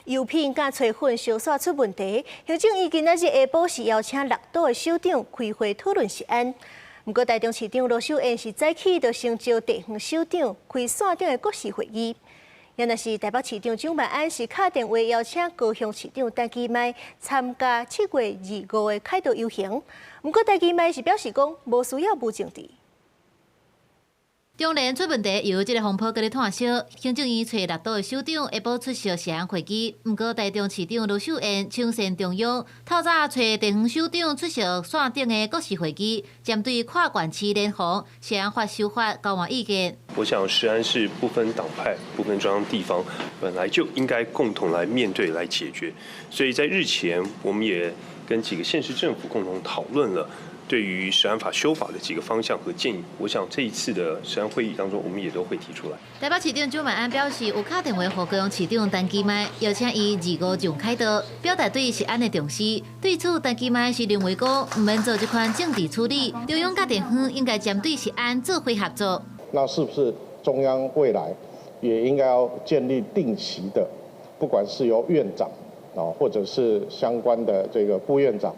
油品佮炊粉相煞出問題，行政院今仔日下晡是邀請六都的首長開會討論食安。毋過台中市長盧秀燕是早起就先召地方首長開線頂的國是會議。也若是台北市長蔣萬安是敲電話邀請高雄市長陳其邁參加7月25的凱道遊行。毋過陳其邁是表示講無需要無政治。中聯出問題，由這个風波閣咧湠燒。行政院揣六都的首長下晡出席食安會議，毋過台中市長盧秀燕搶先中央，透早揣地方首長出席線頂的國是會議，針對跨縣市聯防食安法修法交換意見。我想食安是不分黨派、不分中央地方，本來就應該共同來面對、來解決。所以在日前，我們也跟幾個縣市政府共同討論了對於食安法修法的幾個方向和建議，我想這一次的食安會議當中，我們也都會提出來。台北市長蔣萬安表示，有敲電話予高雄市長陳其邁，邀請伊25上凱道，表達對食安的重視。對此，陳其邁是認為講，毋免做這款政治處理，中央佮地方應該針對食安做伙合作。那是不是中央未來也應該要建立定期的，不管是由院長啊，或者是相關的這個副院長，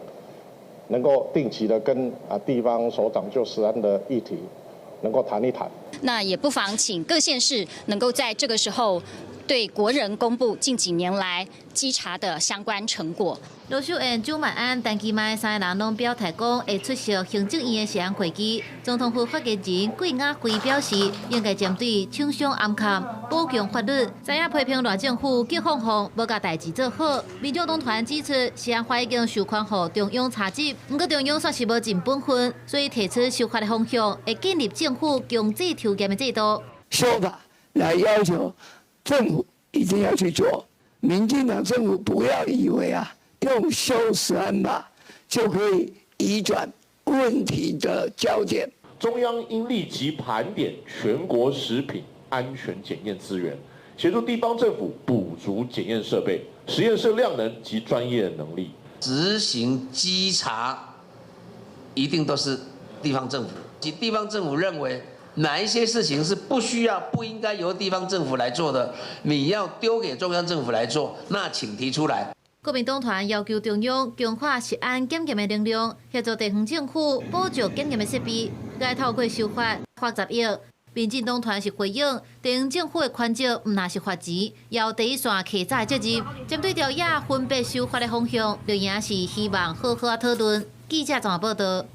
能夠定期的跟地方首長就食安的議題能夠談一談。那也不妨請各縣市能夠在這個時候對國人公布近幾年來稽查的相關成果。盧秀燕、蔣萬安、陳其邁三个人攏表態講會出席行政院的食安會議。總統府發言人郭雅慧表示，應該針對廠商掩崁、補強法律。知影批評賴政府激放放，無共代誌做好。民眾黨團指出，食安法已經授權予中央查執，毋過中央煞是無盡本分，所以提出修法的方向，會建立政府強制抽驗的制度。修法來要求政府一定要去做，民進黨政府不要以為用修食安法就可以移轉問題的焦點。中央應立即盤點全國食品安全檢驗資源，協助地方政府補足檢驗設備、實驗室量能及專業能力。執行稽查一定都是地方政府，及地方政府認為哪一些事情是不需要、不應該由地方政府來做的，你要丟給中央政府來做，那請提出來。國民黨團要求中央強化食安檢驗的能量，協助地方政府補足檢驗的設備，來透過修法罰10億。民進黨團是回應地方政府的權責，毋但是罰錢，要第一線負責責任。針對朝野分別修法的方向，綠營是希望好好討論。記者綜合報道。